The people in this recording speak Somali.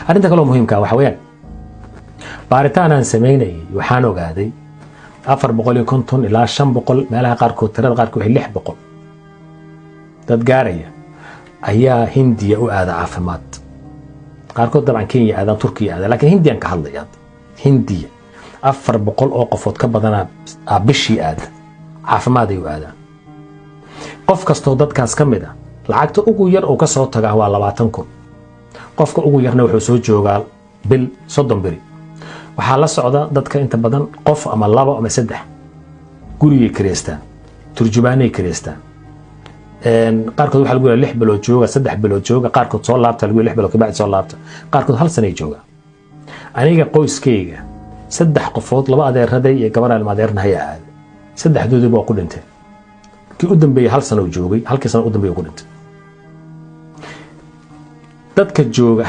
Arrinta kaloo muhiimka waxa weeyaan, baaritaan aan samaynayay waxaan ogaaday 450 ilaa 500, meelaha qaarkood tirada qaarkood waxay 600 dad gaaraya ayaa Hindiya u aada caafimaad. Qaarkood dabcan Kenya aadaan, Turkiya aadaan, lakiin Hindiyan ka hadlaya. Hindiya 400 oo qofood ka badanaa bishii aada, caafimaad ay u aadaan. Qof kastoo dadkaas ka mid a lacagta ugu yar uu ka soo tagaa waa 20,000. Qofka ugu yarna wuxuu soo joogaa bil, 30 beri. Waxaa la socda dadka inta badan qof ama labo ama saddex. Gurigay kireystaan, turjubaanay kireystaan. Qaarkood waxaa lagu 6 bilood jooga, 3 bilood jooga, qaarkood soo laabta lagu 6 bilood kabacdi soo laabta, qaarkood hal sanay jooga. Aniga qoyskayga saddex qofood, laba adeeraday iyo gabar ilma adeernahay aaday, saddexdoodiiba waa ku dhinteen. Kii u dambeeyey hal sano joogay, halkii sano u dambeeyey ku dhintay. Dadka jooga.